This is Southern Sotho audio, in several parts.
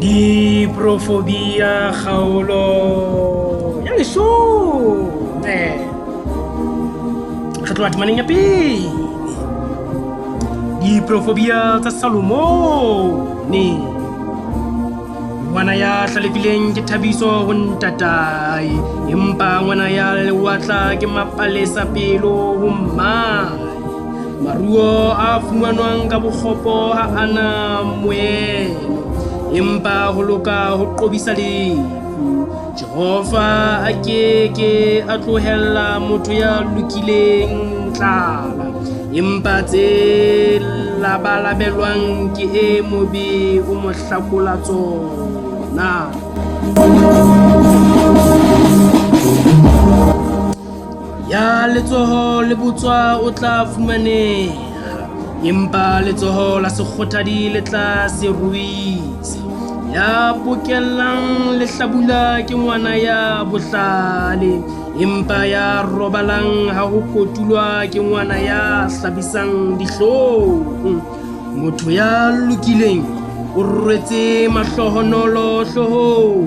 Diprofobia kgaolo ya 10. Re tloha temaneng ya pele. Diprofobia tsa Salomone. Ngwana ya hlalefileng ke thabiso ho ntatae, empa ngwana ya lewatla ke mapalesa pelo ho mmae. Maruo a fumanwang ka bokgopo ha a na moeno, empa ho loka ho qobisa lefu. Jehova a ke ke a tlohella motho ya lokileng tlala, empa tse labalabelwang ke e mobe o mo hlakola tsona. Ya letsoho le botswa o tla fumaneha, empa letsoho la sekgothadi le tla se ruisa. Ya bokellang lehlabula ke ngwana ya bohlale, empa ya robalang ha ho kotulwa ke ngwana ya hlabisang dihlong. Motho ya lokileng o rwetse mahlohonolo hloohong,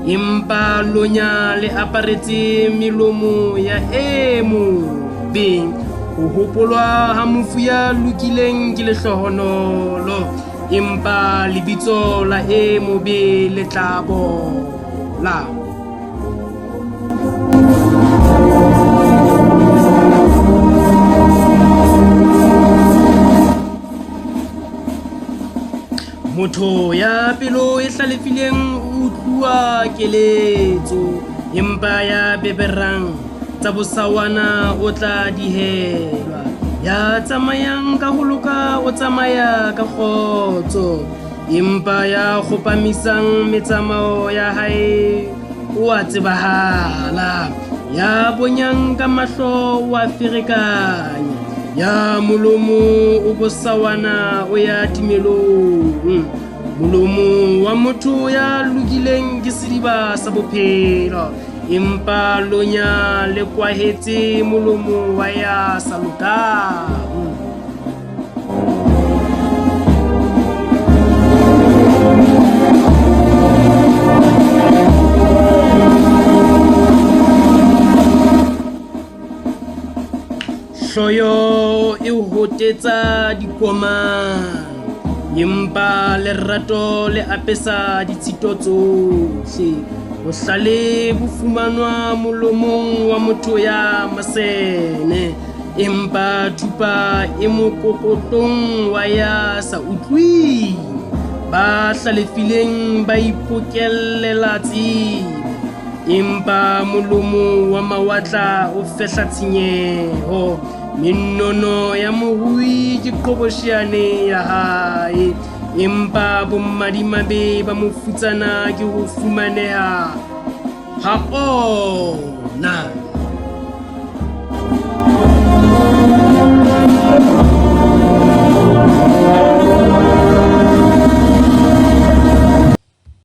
empa lonya le aparetse melomo ya e mobe. Ho hopolwa ha mofu ya lokileng ke lehlohonolo, empa lebitso la e mobe le tla bola. Motho ya pelo e hlalefileng o utluwa keletso, empa ya beberang tsa bosawana o tla dihelwa. Ya tsamayang ka ho loka o tsamaya ka kgotso, empa ya kgopamisang metsamao ya hae o a tsebahala. Ya bonyang ka mahlo o a ferekanya, ya molomo o bosawana o ya timelong. Molomo wa motho ya lokileng ke sediba sa bophelo, empa lonya le kwahetse molomo wa ya sa lokang. Hloyo e hotetsa dikomang, empa lerato le apesa ditshito tsohle. Bohlale bo fumanwa molomong wa motho ya masene, empa thupa e mokokotlong wa ya sa utlwing. Ba hlalefileng ba ipokellela tsebo, empa molomo wa mawatla o fehla tshenyeho. Menono ya morui ke qhobosheane ya hae, empa bomadimabe ba mofutsana ke ho fumaneha ha ona.